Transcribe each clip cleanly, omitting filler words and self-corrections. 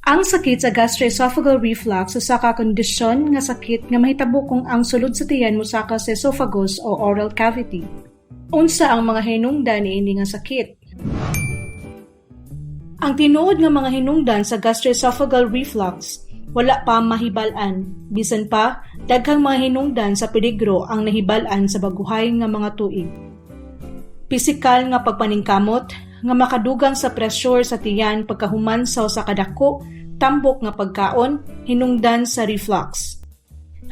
Ang sakit sa gastroesophageal reflux usa ka kondisyon nga sakit nga mahitabo kung ang sulod sa tiyan mosaka sa esophagus o oral cavity. Unsa ang mga hinungdan niini nga sakit? Ang tinuod nga mga hinungdan sa gastroesophageal reflux wala pa mahibal-an. Bisan pa, daghang mga hinungdan sa peligro ang nahibal-an sa baguhay nga mga tuig. Pisikal nga pagpaningkamot nga makadugang sa pressure sa tiyan pagkahuman sa usa ka dako tambok nga pagkaon, hinungdan sa reflux.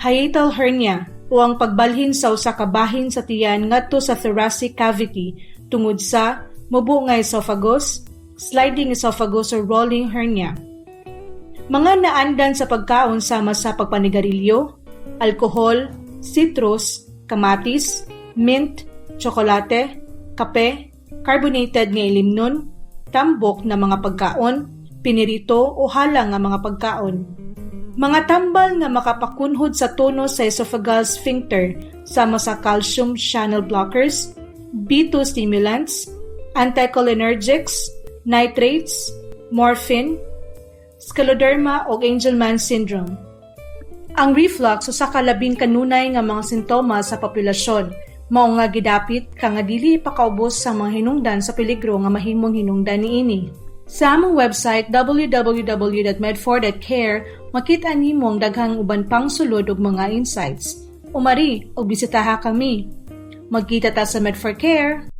Hiatal hernia o ang pagbalhin sa usa ka bahin sa tiyan ngadto sa thoracic cavity tungod sa mubo nga esophagus, sliding esophagus or rolling hernia. Mga naandan sa pagkaon sama sa pagpanigarilyo, alkohol, citrus, kamatis, mint, tsokolate, kape, carbonated nga ilimnon, tambok na mga pagkaon, pinirito o hala nga mga pagkaon. Mga tambal nga makapakunhod sa tono sa esophageal sphincter sama sa calcium channel blockers, B2 stimulants, anticholinergics, nitrates, morphine, scleroderma o Angelman syndrome. Ang reflux usa ka labing kanunay nga mga sintomas sa populasyon, mao nga gidapit ka nga dili ipakaubos sa mga hinungdan sa peligro nga mahimong hinungdan niini. Sa among website www.med4.care makita nimo ang daghang uban pang sulod ug mga insights. Umari og bisitaha kami. Magkita ta sa Med4 Care.